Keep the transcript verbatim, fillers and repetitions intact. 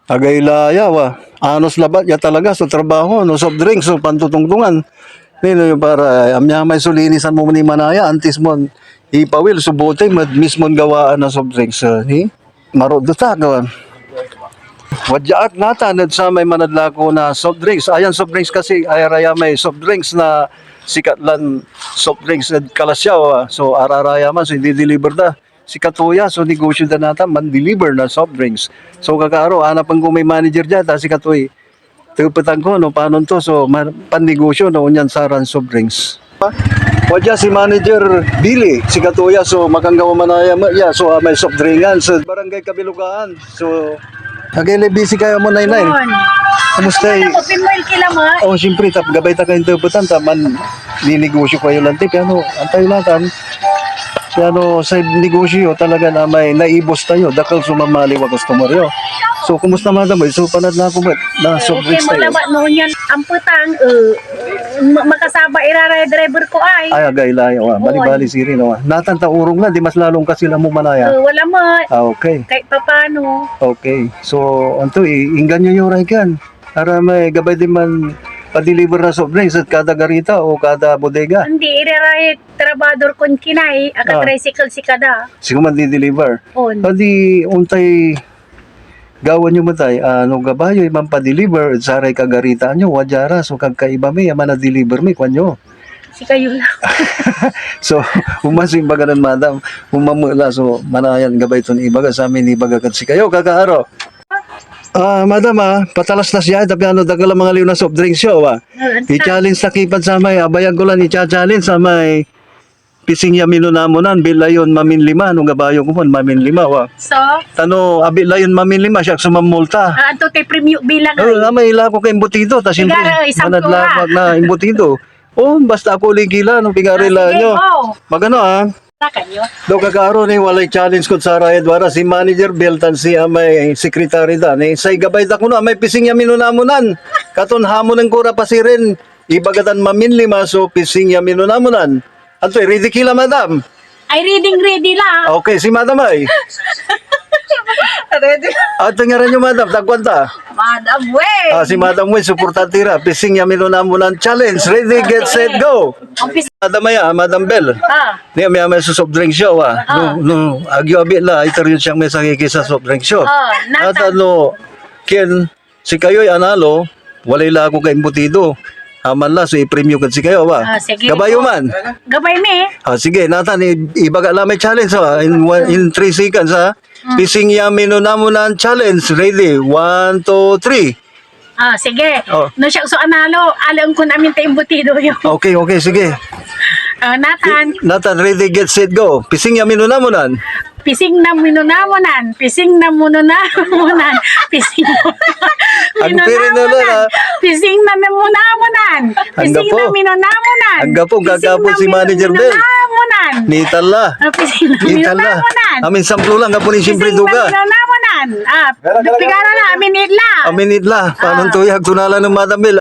Agay la ya, wa. Anos labat ya talaga so trabaho, no soft drinks, so pantotongtongan. Nino yung para, amyamay so linisan mo ni manaya, antis mo ipawil so bote, mad-, mismon gawaan na soft drinks, ah, ni? Marot do ta, kawan. Wadya ak natan ed samay manadlako na soft drinks. Ayan soft drinks kasi, ayaraya may soft drinks na sikat lan soft drinks ed Calasiao, ah. So, araraya man, so, indi-deliver da. Sikato ya so negosyo da natan, man-deliver na soft drinks. So, kakaaro, anapen ko may manager dia, ta sikatoy tepetan ko, no, panon to, so, ma-, pannegosyo, no, onyan saran soft drinks. Wadya si Manager Billy, sikato ya so makanggawa manaya met ya so, ah, may soft drinkan so Barangay Kabilugaan. So, agay lay busy kayo mo, Naynay. On. Kumusta, eh? Ano mo, Pinmuel Kilamat? Oh, siyempre, tap, gabay ta kayo tepetan, ta man, ninegosyo kayo lanti, piano, antay latan, piano, say negosyo yo, talaga na may naibos tayo, dakel so mamaliw a customer yo. So, kumusta, madam? So, panad na ako, met? Na, soft drinks tayo. Okay, malabat mo niyan. Ang petang, eh, ma-, makasaba irara driver ko ay. Ay, agay la, wa. Bali-bali, sirin, wa. Natan ta orong la, di mas lalong kasi la mo manaya. Eh, wala met. Ah, okay. Kahit papano. Okay. So, anto, i-, inganyo yo ray kan. Aramay gabay diman pa-deliver na soft drinks ed kada garita o kada bodega. Hindi, irara trabador kon kinay, aka-tricycle si kada. Sigo man di-deliver. On. Adi, ontay gawa nyo met ay, ah, no gabay yoy manpa-deliver ed saray kagaritaan yo, wadya ra so kagkaiba mi ya mana-deliver mi, kuanyo. Sikayo la. So, oman so imbaga nen madam, oman met la so manayan gabay ton ibaga sa amin, ibaga kad sikayo, kakaaro. Ah, madam, ah, patalaslas ya, ta piano dakel a mangaliw na soft drinks yo, ah. Ah, anta. I-challenge ta ki pad samay, abayag ko lan icha-challenge samay pising ya minunamunan, abit la yon maminlima, no gabay yo komon, maminlima, wa. So? Ta no, abit la yon maminlima, siak so mamulta. Ah, anto tay premyo bilang ay? Ah, may ilako kay imbutido, ta siyempre, manad la ak na imbutido. Oh, basta ako ligila, no, pigarela nyo. Ah, sige, go. Magano, ah? Sa kanyo. Do, kakaaro ni, walay challenge kod saraya duara, si Manager Bill tan si, ah, may secretary da, ni. Say gabay da kuno, ah, may pising ya minunamunan. Katon hamonen ko ra pasirin, ibaga tan maminlima so pising ya minunamunan. Antoy, ready ki la, madam? Ay, ready, ready la. Okay, si madam ay? Ready. Antoy ngaran yo, madam? Tagpuan ta. Madam Weng. Ah, si Madam Weng, suportante ra. Pising ya minunamunan challenge. Ready, get, set, go. Madam ay, ah, Madam Bel. Ah. Ni, amay, amay so soft drinks yo, ah. Ah. No, no, agyo abit la, iter yo siyang may sakiki sa soft drinks yo. Ah, natan. At ano, ken, sikayoy analo, walay lako kay imbutido. Aman la, so ipremyo kad sikayo, wa? Ah, sige. Gabay yo man. Gabay mi. Ah, sige, natan, i-, ibaga la may challenge, ah, in one, in three seconds, ah. Mm. Pising ya minunamunan challenge. Ready? One, two, three. Ah, sige. Oh. No siak so analo, alaen kon amin tay imbutido yo. Okay, okay, sige. Ah, natan. Natan, ready, get, set, go. Pising ya minunamunan. Pising na minunamunan. Pising na minunamunan. Pising na minunamunan. Pising na minunamunan. Pising na minunamunan. Anggapo, anggapo si Manager Bel. Pising na minunamunan. Nitan la. Ah, pising na minunamunan. Amin samplo lang, anggapo ni siyempre duga. Pising na minunamunan. Ah, pigara la, amin itla. Amin itla. Panon tuyag to na la nen Madam Bel.